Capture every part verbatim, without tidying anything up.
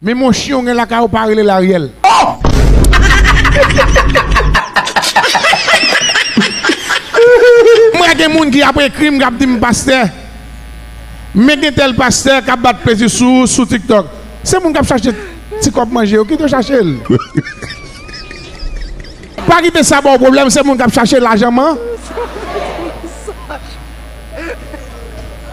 Men mon chyen w gen lakay ou pa rele l Ariel. M wè gen moun ki ap ekri m, k ap di m, "Pastè, men gen tèl pastè k ap bat plezi sou, sou TikTok." Se moun k ap chache ti kòb manje yo, kite yo chache l. Pa kite sa ba w pwoblèm, se moun k ap chache lajan man.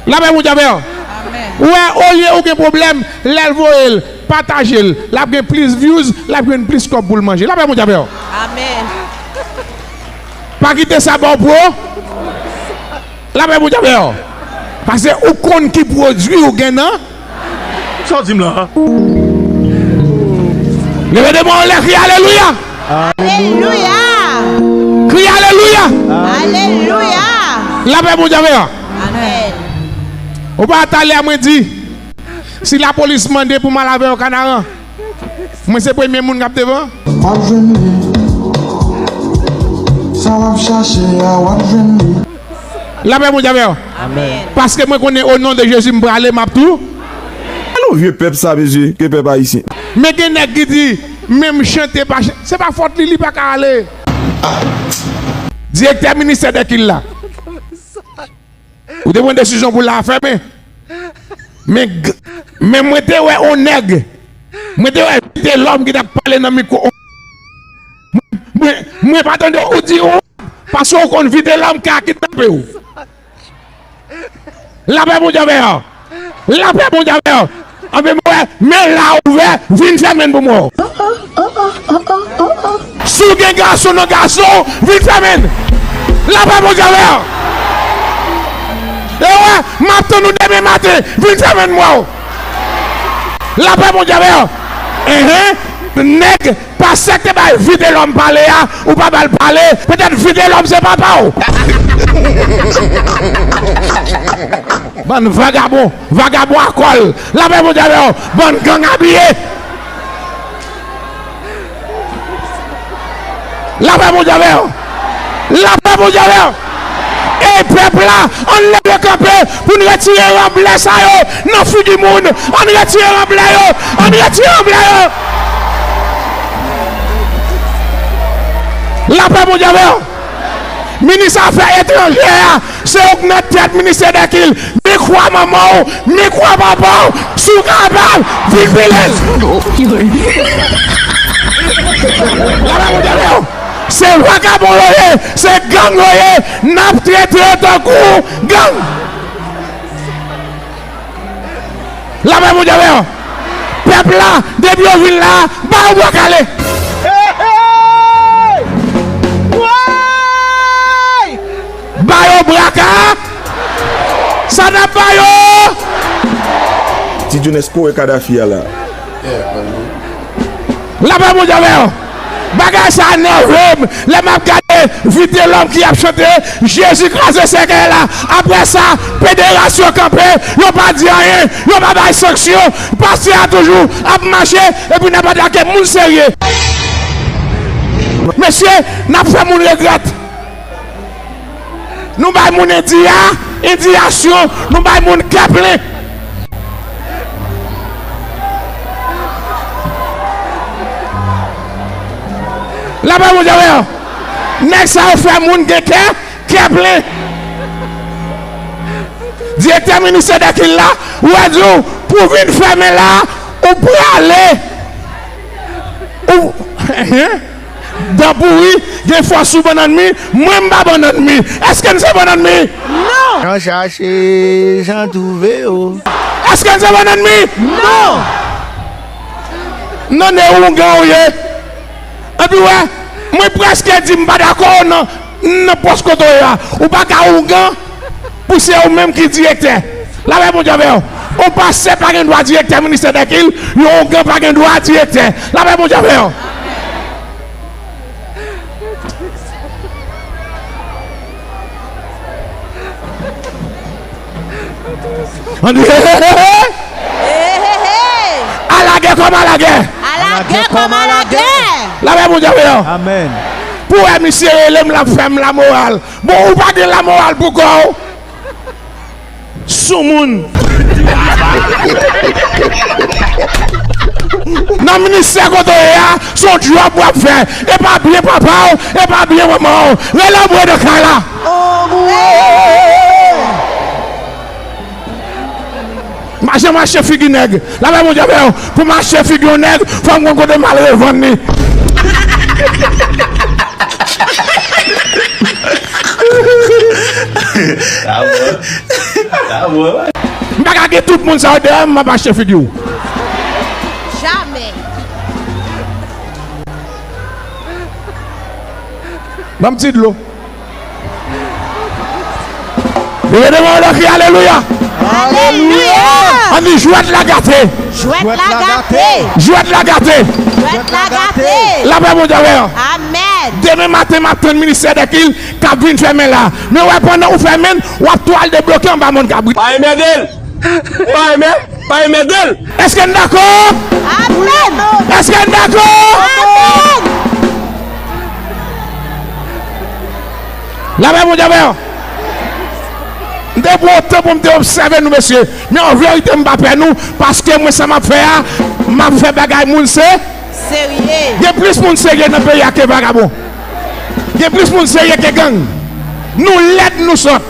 Lapè Bondye avè w. Amèn. Ou wè, olye ou gen pwoblèm, lè l voye l, pataje l, l ap gen plis views, l ap jwenn plis kòb pou l manje. Lapè Bondye avè w. Amèn. Pa kite sa ba w pwo. Lapè Bondye avè w. Paske ou konn ki pwodui ou gen nan. Sa w di m la? Leve de men w anlè, kriye alelouya! Alelouya! Kriye alelouya! Alelouya! Lapè Bondye avè w. Amèn. Ou pa talè a mwen di, si lapolis mande pou m al avè w Kanaran, mwen se premye moun k ap devan. W ap jwenn li. Sa w ap chache a, w ap jwenn li. Lapè Bondye avè w. Amèn. Paske mwen konnen o non de Jezi m prale, m ap tou. Alon vye pèp sa, mesye, ke pèp ayisyen. Men gen nèg ki di, menm chante pa ch-, se pa fòt li, li pa ka ale. Direktè ministè dèkil la. Ou te pran desizyon pou la fèmen. Men, g-, men mwen te wè on nèg. Mwen te wè Vitelòm ki t ap pale nan mikwo. Mwen, mwen, mwen pa tande ou di on, paske ou konn Vitelòm ka kidnape w. Lapè Bondye avè w. Lapè Bondye avè w. Anben mwen wè, men la ouvè, vin fèmen pou mwen. Si w gen gason nan gason, vin fèmen. Lapè Bondye avè w. E wè, m ap tann ou demen maten, vin fèmen mwen. Lapè Bondye avè w. Enhen, nèg pastè k te bay Vitelòm pale a, ou pa ba l pale, petèt Vitelòm se papa w. Bann vagabon, vagabon a kòl. Lapè Bondye avè w. Bann gang abiye. Lapè Bondye avè w. Lapè Bondye avè w. Ey pèp la, ann leve kanpe pou n retire ranblè sa yo nan figi moun. Ann retire ranblè yo. Ann retire ranblè yo. Lapè Bondye avè w. Minis afè etranjè a, se ou k nan tèt ministè dèkil. Men kwa manman w, men kwa papa w, si w kapab, vin pile l. Lapè Bondye avè w. Se vagabon yo ye, se gang yo ye, n ap trete yo tankou gang. Lapè Bondye avè w. Pèp la, depi yo vin la, ba yo bwa kale. Hey, hey! Woy! Ba yo bwa ka-, sa n ap ba yo. Ti Djounès kore Kadafi a la. Lapè Bondye avè w. Bagay sa nève m lè m ap gade Vitelòm ki ap chante Jezi kraze sèkèy la. Apre sa, pederasyon kanpe, yo pa di anyen, yo pa bay sanksyon. Pastè a toujou ap mache, epi n ap atake moun serye. Mesye, n ap fè moun regrèt. Nou bay moun endiya, endiyasyon, nou bay moun kè plen. Lapè Bondye avè w. Nèg sa yo fè moun gen kè, kè plen. Direktè ministè dèkil la, ou wè di w, pou vin fèmen la, ou prale. Ou, dan pouri, gen fòs sou bannann mi, mwen m pa bannann mi. Èske n se bannann mi? Non. Jan chache, jan twouve yo. Èske n se bannann mi? Non. Non, e oungan ou ye. Epi wè, mwen prèske di m pa dakò nan, nan pòs kote w ye a. Ou pa ka oungan pou se ou menm ki direktè. Lapè Bondye avè w. Yon pastè pa gen dwa direktè ministè dèkil, yon oungan pa gen dwa direktè. Lapè Bondye avè w. Ann di, hey, hey, hey, hey. Hey, hey, hey. Alagè kòm alagè. Alagè kòm alagè. Lapè Bondye avè w. Amèn. Pou wè misye rele m, l ap fè m lamoral. Bon, ou pa gen lamoral pou kò w. Soumoun. Nan ministè kote w ye a, se yon djòb w ap fè. E pa byen papa w, e pa byen manman w. Rele anmwe nan kay la. M pa janm achte figi nèg. Lapè Bondye avè w. Pou m achte figi yon nèg, fò m konn kote m al revann li. Sa bon. Sa bon. M pa ka gen tout moun sa yo dèyè m, m ap achte figi w. Jamè. Ban m ti dlo. Leve devan w, lòk, alelouya. Alelouya. Ann di, jwèt la gate. Jwèt la gate. Jwèt la gate. Jwèt la gate. Lapè Bondye avè w. Amèn. Demen maten, m ap tann ministè Dèkil k ap vin fèmen la. Men wè, pandan ou fèmen, w ap tou al debloke anba mòn kabrit. Pa enmède l. Pa enmè, pa enmède l. Èske n dakò? Amèn. Èske n dakò? Amèn. Lapè Bondye avè w. M te pran yon tan pou m te obsève nou, mesye. Men an verite, m pa pè nou, paske mwen, sa m ap fè a, m ap fè bagay moun se. Serye. Gen plis moun serye nan peyi a ke vagabon. Gen plis moun serye ke gang. Nou lèd, nou sòt.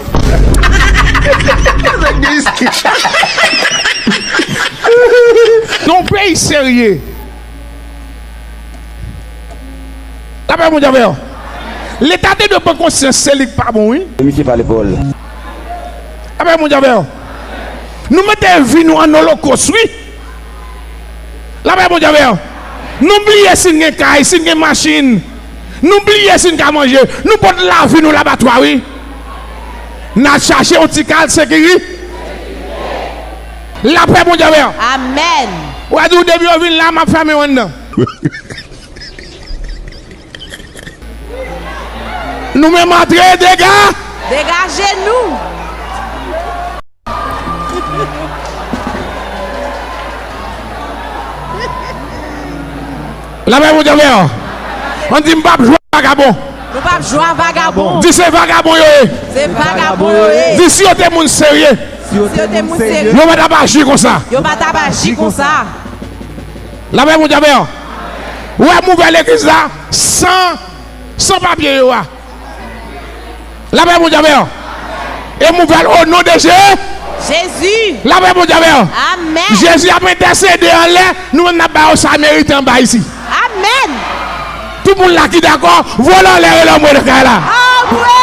Nan yon peyi serye. Lapè Bondye avè w. Leta te dwe pran konsyans, se li k pa bon, wi. Misye pale pawòl. Lapè Bondye avè w. Nou mete vi nou an olokòs, wi. Lapè Bondye avè w. Nou bliye si n gen kay, si n gen machin. Nou bliye si n ka manje. Nou pot lavi nou labatwa, wi. N al chache yon ti kal sekiri. Lapè Bondye avè w. Amèn. Ou wè, di w depi yo vin la, m ap fèmen w anndan. Nou menm antre, dega. Degaje nou. Lapè Bondye avè w. Ann di, m p ap jwe ak vagabon. Nou p ap jwe ak vagabon. Di se vagabon yo ye. Se vagabon yo ye. Di si yo te moun serye. Si yo te moun serye. Yo pa t ap aji konsa. Yo pa t ap aji konsa. Lapè Bondye avè w. Ou wè mouvè legliz la, san, san papye yo a. Lapè Bondye avè w. E mouvè l o non de Je-, Jezi. Lapè Bondye avè w. Amèn. Jezi ap entèsede anlè, nou menm n ap ba yo sa yo merite anba isi. Amèn. Tout moun la ki dakò, voye l anlè, rele anmwe nan kay la. Anmwe.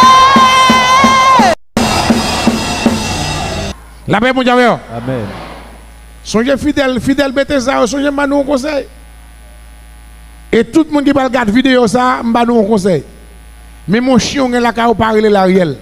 Lapè Bondye avè w. Amèn. Sonje fidèl, fidèl Betesda yo, sonje m ba nou yon konsèy. E tout moun ki pral gad videyo sa a, m ba nou yon konsèy. Menm yon chen w gen lakay ou, pa rele l Ariel.